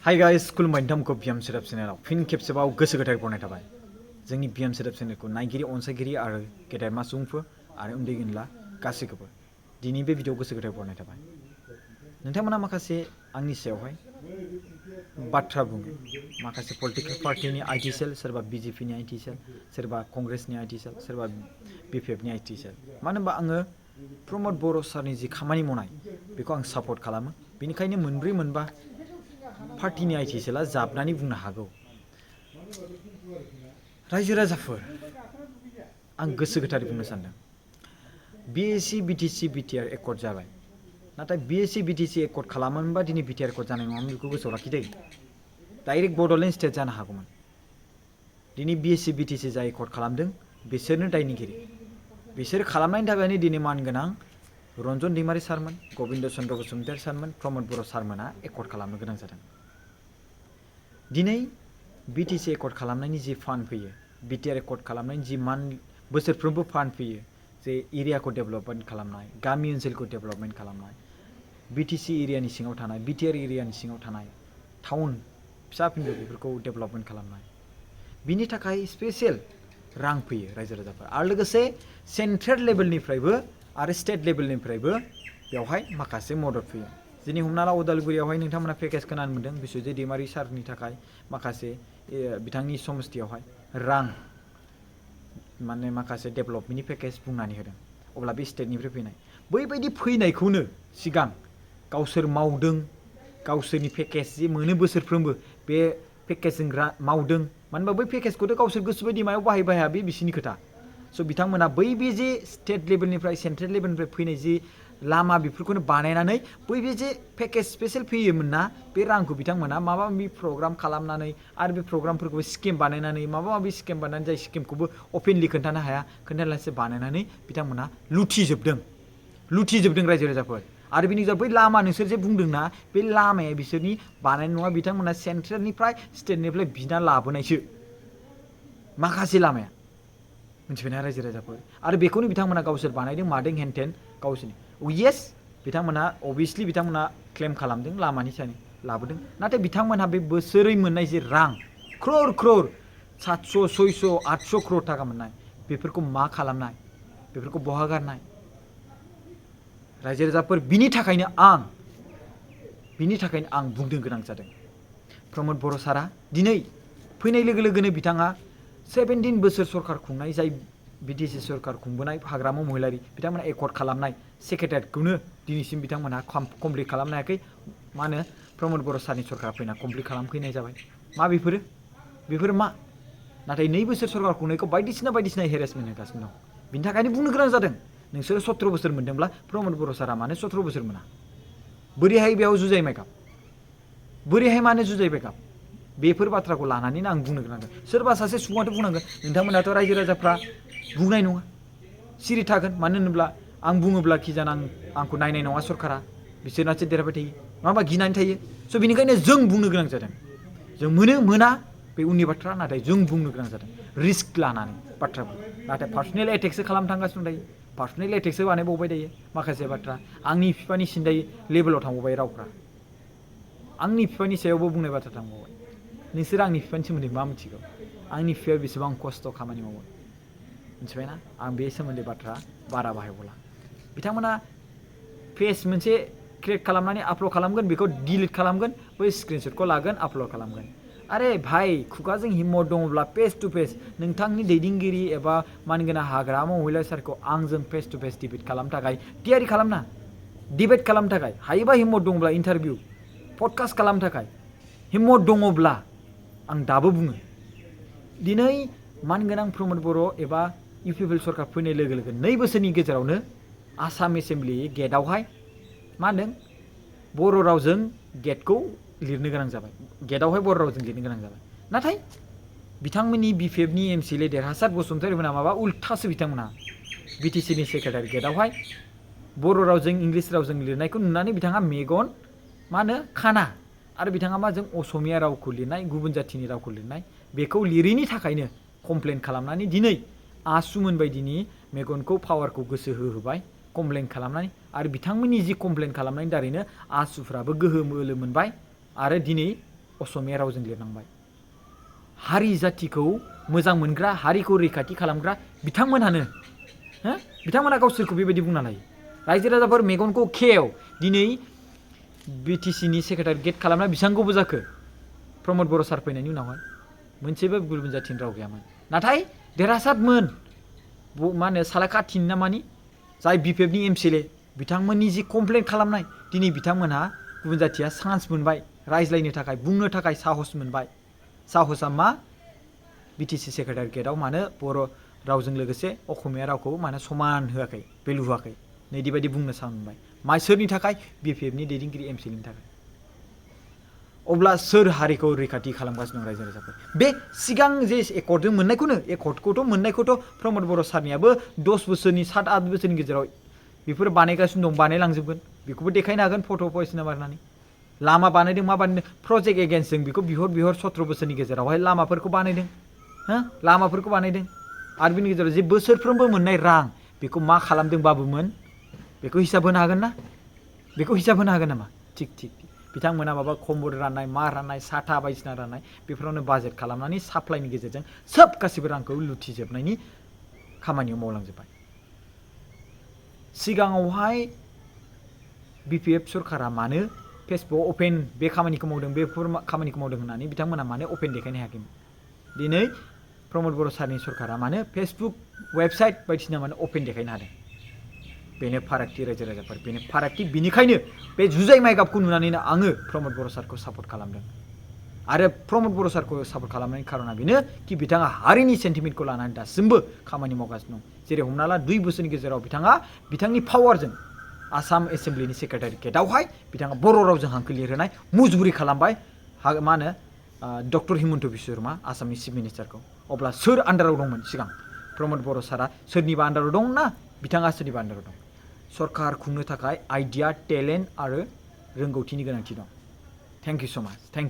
Hi guys खुलुमबाय नोंथांमोनखौ BM setup चेनेलाव फिन खेबसेबाव गोसो गोथारै बरायनाय थाबाय। जोंनि बिएम सेटआप चेनेलखौ नायगिरि अनसायगिरि आरो गेदेरमा सुबुंफोर आरो उन्दै उनला गासैखौबो दिनै बे भिडिअ गोसो गोथारै बरायनाय थाबाय। नोंथांमोना माखासे आंनि सायावहाय बाथ्रा बुङो, माखासे पलिटिकल पार्टिनि आइटि सेल, सोरबा बिजेपिनि आइटि सेल, सोरबा कंग्रेसनि आइटि सेल, सोरबा बिपिएफनि आइटि सेल। मानो होनबा आङो प्रमद बर' सारनि जि खामानि मावनाय बेखौ आं सापर्ट खालामो। बेनिखायनो मोनब्रै मोनबा पार्टिनि आइटि सेला जाबनानै बुंनो हागौ। रायजो राजाफोर, आं गोसो गोथारै बुंनो सानदों, बिएसि बिटिसि बिटिआर एकर्ड जाबाय। नाथाय बिएसि बिटिसि एकर्ड खालामोनबा दिनै बिटिआर एकर्ड जानाय नङामोन, बेखौ गोसोआव लाखिदै। डाइरेक्ट बड'लेण्ड स्टेट जानो हागौमोन। दिनै बिएसि बिटिसि जाय एकर्ड खालामदों बिसोरनो दायनिगिरि। बिसोर खालामनायनि थाखायनो दिनै मानगोनां रन्जन दैमारि सारमोन, गबिन्द चन्द्र बसुमतारी सारमोन, प्रमद बर' सारमोना एकर्ड खालामनो गोनां जादों। दिनै बिटिसि एकर्ड खालामनायनि जि फान्ड फैयो, बिटिआर एकर्ड खालामनायनि जि बोसोरफ्रोमबो फान्ड फैयो, जे एरियाखौ डेभेलपमेन्ट खालामनाय, गामि ओनसोलखौ डेभेलपमेन्ट खालामनाय, बिटिसि एरियानि सिङाव थानाय, बिटिआर एरियानि सिङाव थानाय टाउन फिसा फिनलु बेफोरखौ डेभेलपमेन्ट खालामनाय, बिनि थाखाय स्पेसियेल रां फैयो रायजो राजाफोर। आरो लोगोसे सेन्ट्रेल लेभेलनिफ्रायबो आरो स्टेट लेभेलनिफ्रायबो बेवहाय माखासे मदद फैयो। दिनै हमना ला उदालगुरियावहाय नोंथांमोना पेकेज खोनानो मोन्दों बिश्वजित दैमारि सारनि थाखाय माखासे बिथांनि समस्थियावहाय रां माने माखासे डेभेलपमेन्टनि पेकेज बुंनानै होदों। अब्ला बे स्टेटनिफ्राय फैनाय बैबायदि फैनायखौनो सिगां गावसोर मावदों, गावसोरनि पेकेज जि मोनो बोसोरफ्रोमबो बे पेकेजजों मावदों। मानो होनबा बै पेकेजखौथ' गावसोर गोसोबायदि मायाव बाहाया बे बिसिनि खोथा। स' बिथांमोना बे जे स्टेट लेभेलनिफ्राय सेन्ट्रेल लेभेलनिफ्राय फैनाय जि लामा बेफोरखौनो बानायनानै बे जे पेकेज स्पेसियेल फैयोमोन ना, बे रांखौ बिथांमोना माबा माबि प्रग्राम खालामनानै आरो बे प्रग्रामफोरखौ स्किम बानायनानै माबा माबि स्किम बानायनानै जाय स्किमखौबो अपेनलि खोन्थानो हाया, खोन्थालासे बानायनानै बिथांमोना लुथिजोबदों रायजो राजाफोर। आरो बिनि गेजेराव बै लामा नोंसोर जे बुंदोंना, बे लामाया बिसोरनि बानायनाय नङा, बिथांमोना सेन्ट्रेलनिफ्राय स्टेटनिफ्राय बिना लाबोनायसो माखासे लामाया, मिथिबायना रायजो राजाफोर। आरो बेखौनो बिथांमोना गावसोर बानायदों मादों हेनटेन गावसोरनि येस बिथांमोना अभियासलि बिथांमोना क्लेम खालामदों लामानि सायाव लाबोदों। नाथाय बिथांमोनहा बे बोसोरै मोननाय जे रां क्रर 700 600 800 क्रर थाखा मोननाय, बेफोरखौ मा खालामनाय, बेफोरखौ बहा गारनाय रायजो राजाफोर। बिनि थाखायनो आं बुंनो गोनां जादों। प्रमद बर' सारा दिनै फैनाय लोगो लोगोनो बिथाङा 17 बोसोर सरकार खुंनाय, जाय बिटिसि सरकार खुंबोनाय हाग्रामा महिलारि बिथांमोना एकर्ड खालामनाय सेक्रेटारियेटखौनो दिनैसिम बिथांमोनहा कमप्लिट खालामनो हायाखै। मा होनो, प्रमद बर' सारनि सरकारा फैना कमप्लिट खालामफैनाय जाबाय। मा बेफोरो मा? नाथाय 2 बोसोर सरकार खुंनायखौ बायदिसिना हेरेसमेन्ट होगासिनो दं। बिनि थाखायनो बुंनो गोनां जादों, नोंसोरो 17 बोसोर मोन्दोंब्ला प्रमद बर' सारा मानो 17 बोसोर मोना? बोरैहाय बेयाव बोरैहाय मानो जुजायबायगाब? बेफोर बाथ्राखौ लानानैनो आं बुंनो गोनां जादों। सोरबा सासे सुबुङाथ' बुंनांगोन, नोंथांमोनाथ' रायजो राजाफ्रा बुंनाय नङा, सिरि थागोन। मानो होनोब्ला आं बुङोब्ला खिजाना आंखौ नायनाय नङा सरकारा, बिसोरनासो देरहाबाय थायो, नङा होमबा, गिनानै थायो। स' बेनिखायनो जों बुंनो गोनां जादों। जों मोना बे उननि बाथ्रा, नाथाय जों बुंनो गोनां जादों रिस्क लानानै बाथ्राखौ। नाथाय पार्सनेल एटेकसो खालामनो थांगासिनो दायो, पार्सनेल एटेकसो बानायबावबाय दायो। माखासे बाथ्रा आंनि बिफानि सिन्दाय लेभेलाव थांबावबाय रावफ्रा, आंनि बिफानि सायावबो बुंनाय बाथ्रा थांबावबाय। नोंसोर आंनि बिफानि सोमोन्दै मा मिथिगौ? आंनि बिफाया बेसेबां खस्थ' खामानि मावो, मिथिबायना? आं बे सोमोन्दै बाथ्रा बारा बाहायबावला। बिथांमोना पेज मोनसे क्रिएट खालामनानै आपल'ड खालामगोन, बेखौ डिलिट खालामगोन, बै स्क्रिनशटखौ लागोन आपल'ड खालामगोन। आरे भाई, खुगाजों हिम्मत दङब्ला फेस टु फेस नोंथांनि दैदेनगिरि एबा मानगोनां हाग्रामा महिला सारखौ आंजों फेस टु फेस डिबेट खालामनो थाखाय थियारि खालामना, डिबेट खालामनो थाखाय हायोबा हिम्मत दङब्ला इन्टारभिउ पडकास्ट खालामनो थाखाय हिम्मत दङब्ला आं दाबो बुङो, दिनै मानगोनां प्रमद बर' एबा इउपिपिएल सरकार फैनाय लोगो लोगो 2 बोसोरनि गेजेरावनो आसाम एसेम्बलि गेटआवहाय मा होनदों, बर' रावजों गेटखौ लिरनो गोनां जाबाय, गेटआवहाय बर' रावजों लिरनो गोनां जाबाय। नाथाय बिथांमोननि बिपिएफनि एमसिएलए देरहासार बसुमतारी मोना माबा उल्थासो, बिथांमोना बिटिसिनि सेक्रेटारि गेटआवहाय बर' रावजों इंलिस रावजों लिरनायखौ नुनानै बिथाङा मेगन मा होनो खाना, आरो बिथाङा मा जों असमिया रावखौ लिरनाय, गुबुन जाथिनि रावखौ लिरनाय, बेखौ लिरैनि थाखायनो कमप्लेन खालामनानै दिनै आसुमोन बायदिनि मेगनखौ पावारखौ गोसो होहोबाय कमप्लेन खालामनानै। आरो बिथांमोननि जि कमप्लेन खालामनायनि दारैनो आसुफ्राबो गोहो बोलो मोनबाय। आरो दिनै असमिया रावजों लिरनांबाय हारि जातिखौ मोजां मोनग्रा हारिखौ रैखाथि खालामग्रा बिथांमोनहानो बिथांमोना गावसोरखौ बेबायदि बुंना लायो रायजो राजाफोर मेगनखौ खेव दिनै बिटिसिनि सेक्रेटारियेट खालामना बेसेबां गोबाव जाखो प्रमद बर' सार फैनायनि उनावहाय मोनसेबो गुबुन जाथिनि राव गैयामोन नाथाय देरहासारमोन मा होनो सालाकाथिन ना मानि जाय बिपिएफनि एमसिएलए बिथांमोननि जि कमप्लेन खालामनाय दिनै बिथांमोनहा गुबुन जाथिया चान्स मोनबाय रायज्लायनो थाखाय बुंनो थाखाय साहस मोनबाय साहसआ मा बिटिसि सेक्रेटारियेटआव मानो बर' रावजों लोगोसे असमिया रावखौ मानो समान होआखै भेलु होआखै नैदि बायदि बुंनो सानबाय मा सोरनि थाखाय बिपिएफनि दैदेनगिरि एमसिएलएनि थाखाय अब्ला सोर हारिखौ रैखाथि खालामगासिनो दं रायजो राजाफोर बे सिगां जे एकर्डजों मोननायखौथ' प्रमद बर' सारनियाबो 10 बोसोरनि 7-8 बोसोरनि गेजेराव बेफोर बानायगासिनो दं बानायलांजोबगोन बेखौबो देखायनो हागोन फट' भइस नाम्बारनानै लामा बानायदों मा बानायदों प्रजेक्ट एगेन्स्ट जों बेखौ बिहर 17 बोसोरनि गेजेरावहाय लामाफोरखौ बानायदों लामाफोरखौ बानायदों आरो बिनि गेजेराव जे बोसोरफ्रोमबो मोननाय रां बेखौ मा खालामदों बाबुमोन बेखौ हिसाब होनो हागोन ना बेखौ हिसाब होनो हागोन नामा थिग बिथांमोना माबा खम्बल राननाय मा राननाय साथा बायदिसिना राननाय बेफोरावनो बाजेट खालामनानै साप्लाइनि गेजेरजों सोब गासिबो रांखौ लुथिजोबनायनि खामानियाव मावलांजोब्बाय सिगाङावहाय बिपिएफ सरकारा मानो फेसबुक अपेन बे खामानिखौ मावदों बेफोर खामानिखौ मावदों होननानै बिथांमोना मानो अपेन देखायनो हायाखैमोन दिनै प्रमद बर' सारनि सरकारा मानो फेसबुक वेबसाइट बायदिसिना मानो अपेन देखायनो हादों बेनो फारागथि रायजो राजाफोर बेनो फारागथि बिनिखायनो बे जुजाइ माइ गाबखौ नुनानैनो आङो प्रमद बर' सारखौ सापर्ट खालामदों आरो प्रमद बर' सारखौ सापर्ट खालामनायनि खारना बेनो कि बिथाङा हारिनि सेन्टिमेन्टखौ लानानै दासिमबो खामानि मावगासिनो दं जेरै हमना ला 2 बोसोरनि गेजेराव बिथाङा बिथांनि पावारजों आसाम एसेम्ब्लिनि सेक्रेटारियेटआवहाय बिथाङा बर' रावजों हांखो लिरहोनाय मुजुरि खालामबाय मा होनो डक्टर हिमन्त बिश्व शर्मा आसामनि चिफ मिनिस्टारखौ अब्ला सोर आन्दाराव दंमोन सिगां प्रमद बर' सारा सोरनिबा आन्दाराव दं ना बिथाङा सोरनिबा आन्दाराव दं सरकार खुंनो थाखाय आइडिया टेलेन्ट आरो रोंगौथिनि गोनांथि दं थेंक इउ सो माच थेंक इउ